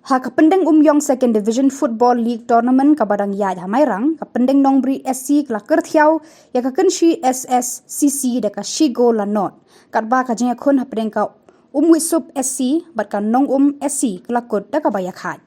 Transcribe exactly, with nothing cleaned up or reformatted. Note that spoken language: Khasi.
Ha ka Pyndengumiong Second Division Football League Tournament kaba dang ïaid ha Mairang, ka Pyndeng Nongbri S C ka la kyrthiaw ïa ka Kynshi S S C C da ka shi gol la nod. Katba ka jingïakhun hapdeng ka Umwisup S C bad ka Nongum S C ka la kut da kaba ïakhaid.